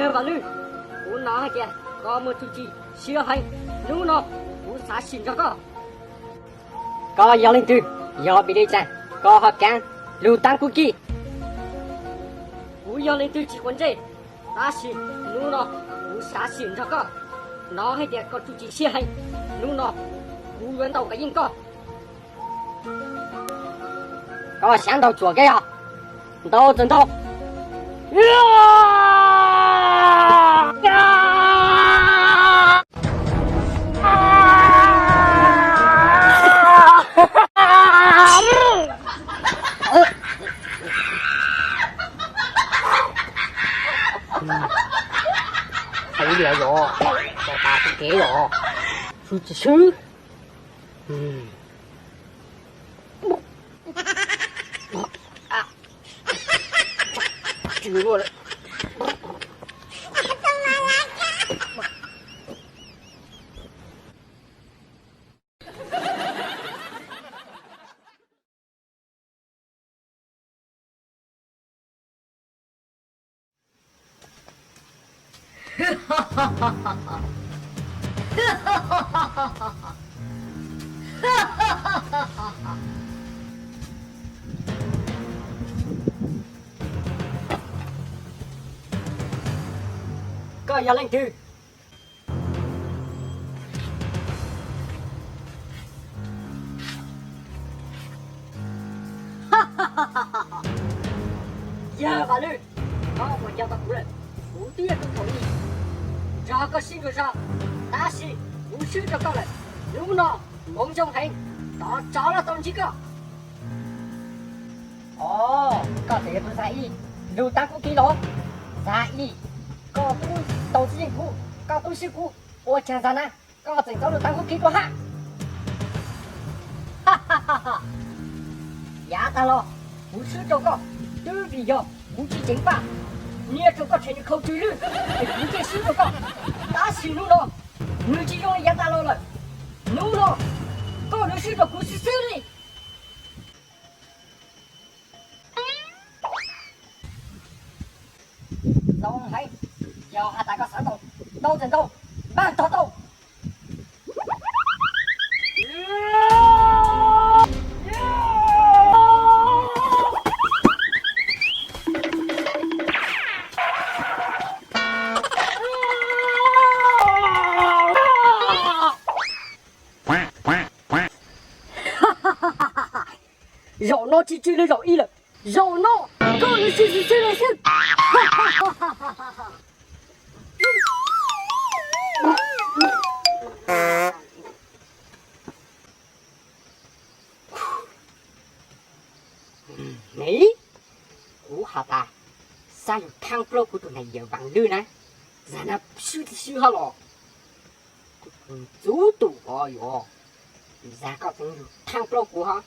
Yawg Vam Lwj, kuv hnov hais tias koj muaj txuj ci siab heev, hnub no kuv xav sim nrog koj. Koj yog leej twg? Yog vim li cas koj ho kaav lug taab kub kib? Kuv yog leej twg tsis quav ntsej, tab sis hnub no kuv xav sim nrog koj. Hnov hais tias koj txuj ci siab heev, hnub no kuv yuav ntaus kom yeej koj. Koj xav ntaus tsuam keb os? Ntaus txawm ntaus. Hais li os, tau tas kuv kev los, swb tsis swb. Koj yog leej twg? Yawg Vam Lwj, koj ua cas tau kuv lawm? Kuv twb yog tus thaum ub nrog koj sib ntsug zog, tab sis kuv swb rau koj lawm. Hnub no kuv zoo heev, tov tsov los tau ntsib koj. Os, koj tseem yog tus Xab Ib lug taab kub kib los? Xab Ib, koj tub tau txib yeej kuv, koj tub swb kuv, ua cas ntxag na koj tseem txawj lug taab kub kib tuaj hab? Yav tag los kuv swb rau koj twb vim yog kuv tsis ceev faj, nias rau koj rhe khau tsw lwj, es kuv thiaj swb rau koj. Tab sis hnub no nws tsis zoo li yav tag los lawm. Hnub no koj yuav swb rau kuv xwb xwb li. Zoo heev, yog has tas koj xav ntaus, ntaus txawm ntaus, npaj tog tau. Zaum no tsis tsw li zaum ib lawm, zaum no koj yuav swb xwb xwb li xwb. Kuv has tas xav yug thaab plaub kuv tus niam yawm Vam Lwj na, zag na swb tib swb hab los. Txuv tus os, yuav zag koj tseem yug thaab plaub kuv hab.